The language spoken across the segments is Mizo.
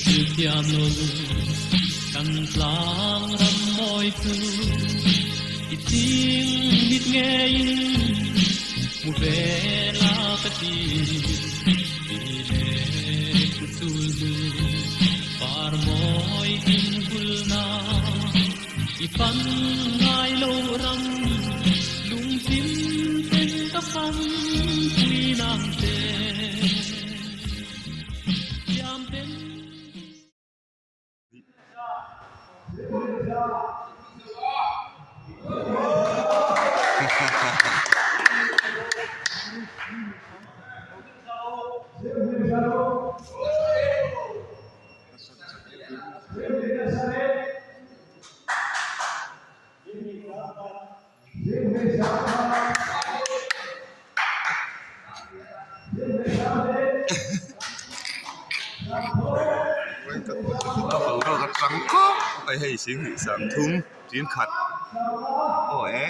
hril thiam lo kan tlang ram mawi chu i ching mit ngeiin hmu ve la ka ti i leh ku chul hnu par mawi tin vulna i fan ngai lo ram lungchim ten ka fan pui nang che. Hei singhnih sang thum tin khat aw e.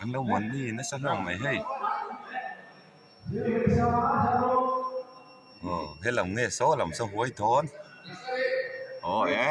An lo muan ni nasa hlawm mai hei aw helam nge saw lam saw huai dawn aw e.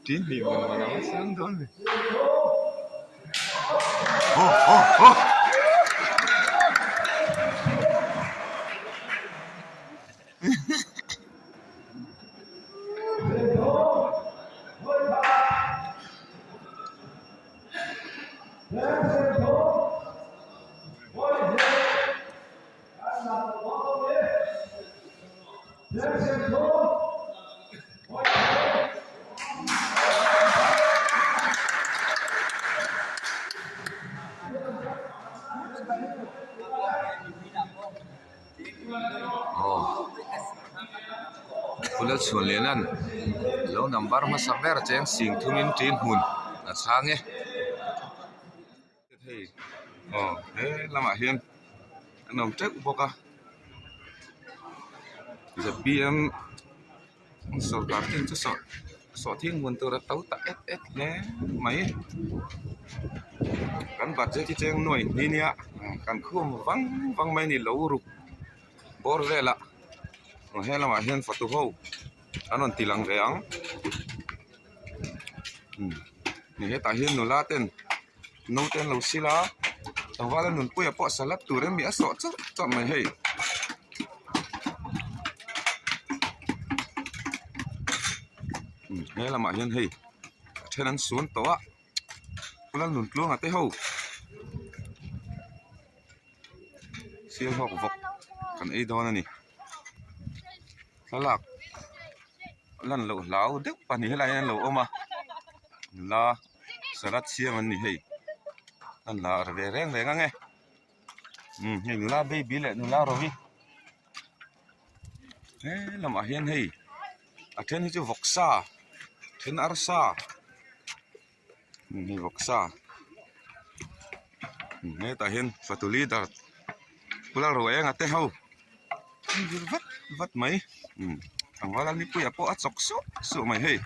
Tin hnih man man ang sang dawn ni. Oh oh oh. Aw pula chhuan leh lan lo number hmasa ber cheng sing thumin tin hmun a chhang e hei aw he lamah hian an awm teuh bawk a zpm sawrkar ten chu sawh sawhthing hmun tur a to ta et et hle mai kan budget hi cheng nuai ni nia kan khum vang vang mai a ni lo ruk bawr velah aw he lamah hian fatu ho an rawn ti lang ve ang umm hetah hian nula ten naute an lo sil a tlangval a nunpuia pawh salad tur em ni a sawh chauh chauh mai hei. He lamah hian hei a then an suan tawh a Lalnuntluanga te ho sialhawk vawk kan ei dawn a ni thlalak lan loh hlau deuh pahnih helaiah hian an lo awm a nula salad siam an ni hei an la ve reng reng ang e umm hei nula baby leh nula rovi he lamah hian hei a then hi chu vawksa then arsa hei vawksa hetah hian fatu leader pula ro enga te ho an zir vat vat mai tlangval a mipuiah pawh a chawk suh suh mai hei.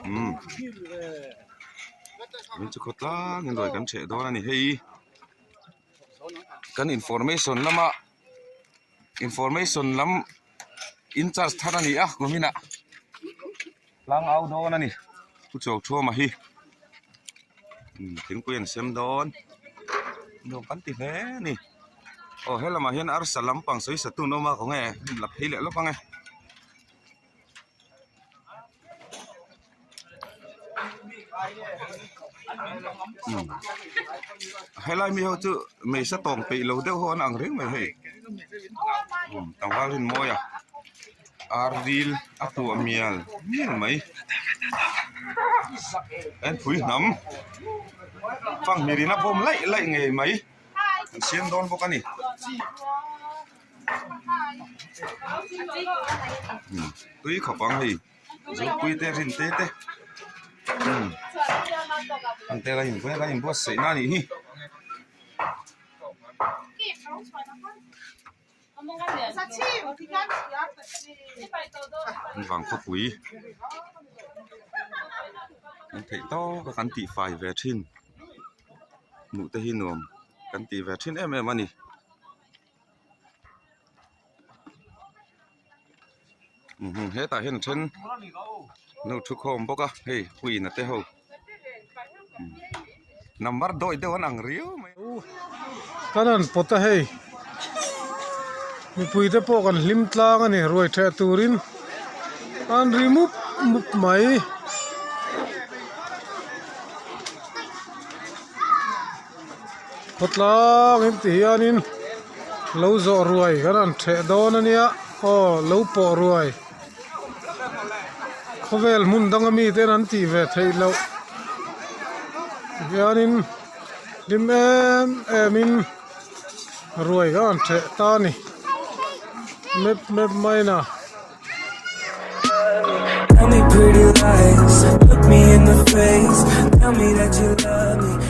Umm min chu khawtlangin ruai kan ṭheh dawn a ni hei. Kan information lama information lam in charge thar a ni a kuminah tlang au dawn a ni pu Chuauṭhuama hi thingpui an sem dawn nuam kan ti hle a ni aw he lamah hian arsa lampang sawi sa tu an awm a khawnge la phei leh lawk ang e. Helai mi ho chu meisa tawng peih lo deuh ho an ang reng mai hei tlangval rin mawi a ar ril a puah mial mial mai en phui hnam fanghmir in a bawm laih laih ngei mai an siam dawn bawk a ni. Tui khawp ang hei zurpui te rin te te umm an tel a in vel a inbuatsaih na anih hi. Vang khawpui kan theih tawk a kan tih fai ve thin hmuh te hi nuam kan tih ve thin em em a ni. Hetah hian a then no thu khawm bawk a hei puiin a te ho number dawi deuh an ang riau mai. Kan han pawt a hei mipui te pawh kan hlim tlang a ni ruai theh turin an ri mup mup mai. Khawtlang in ti hianin lo zawh ruai kan han theh dawn a nia aw lo pawh ruai khawvel hmun danga miten an tih ve theih loh tihianin hlim em em in ruai kan han theh ta a ni map map mai na. Tell me pretty lies, look me in the face. Tell me that you love me.